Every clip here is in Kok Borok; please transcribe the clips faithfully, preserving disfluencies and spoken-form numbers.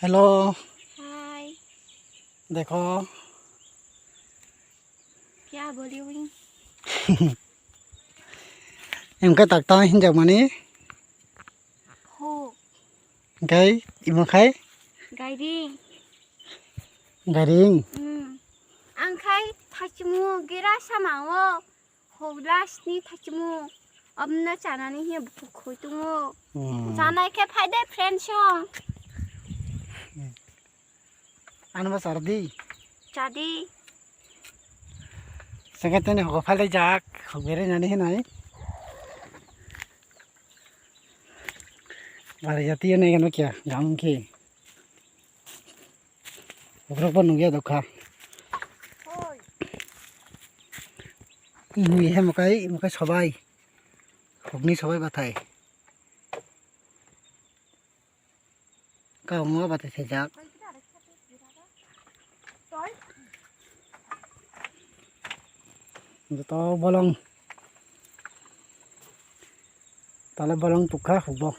Hello. Hi. Dekho. Kya boli hui? Em khe tak ta hinjak mani? Ho. Gai imo khai? Gairing. Gairing. Hmm. Ang khai thachimu gira sama o. Hogla sni thachimu. Abna chanani he bukhuk khoi tungo. Hmm. Chanai khe phai de friend song. Ano ba sardi. Chadi. Sengke tene hogo phai jak, hog bere nani hinai. Bari jati ne gano kya, gamung ki. Ugrok bo nugya dokha. Ini he mukai, mukai sobai. Hogni sobai bathai. Kabangma bathai sejak. Joto bolong. Tala bolong tukha hubo.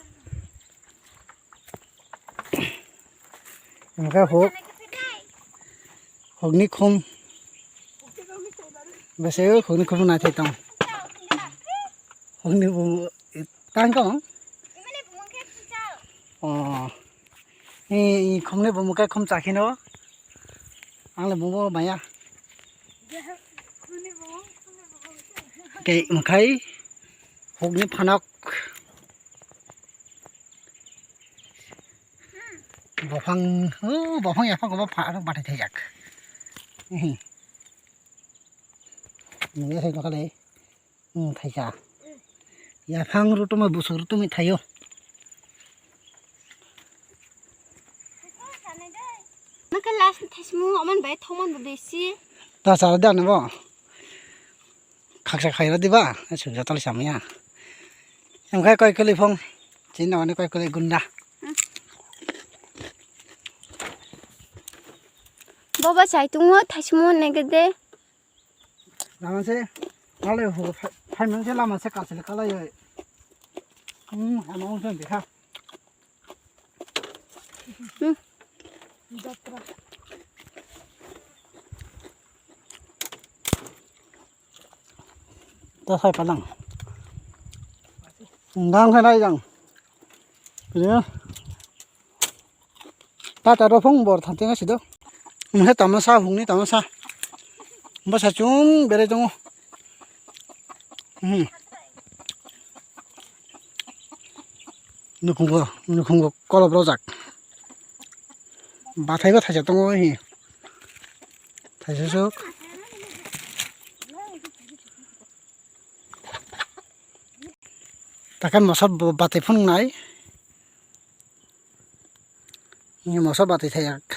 Hingke huk. Hukni khum. Bese hukni khum naithai tong. Hukni bu tang tong. Oh. Ni khumni bu mukai khum chakhino. Ang le bumo maya. Kei mukhai hukni phanok. Bophang, oh, bophang yaphang kobo pha-, bathai thaijak. Ehe. Nungya thai nokha le. Hmm, thaisa. Yaphang rutuma busuk rutumi thaio. Nokha last thaismu aman bai thongman bo besi. Ta sara da nabo. Khaksa khaira diba, sujata le samya. Em khai koi kuli phong. Chin nani koi kuli gunda. Boba chai tungo thaismu negede. Lama se, kale ho, phai man se lama se kasile kala yo. Hmm, ama ung sen bikha. Hmm. Ta sai palang. Ngang khai nai jang. Piliya. Ta ta ro phong bor thanti na sido. Mhe tamasa hungni tamasa. Basa chung bere tongo. Hmm. Nukhungo, nukhungo kolob rojak. Bathai bo thaisa tongo hi. Thaisa sok. Takan mosa bo-, batwi phunuknai. Ni mosa batwi thaiyak.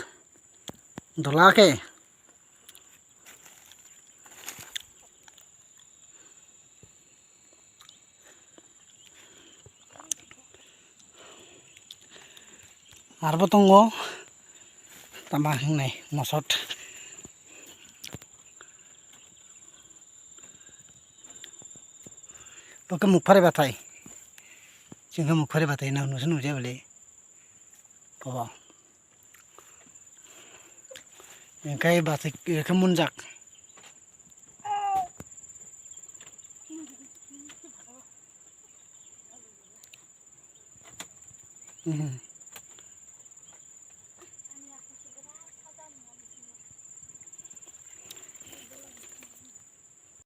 Dola khe. Arbo tongo. Tama hingnai mosot. Bo khe mukphari bathai. Chwng khe mukphari bathai no nungsa nukjai bwlai. Bo. Hingkhai bathai khe munjak. Mhm.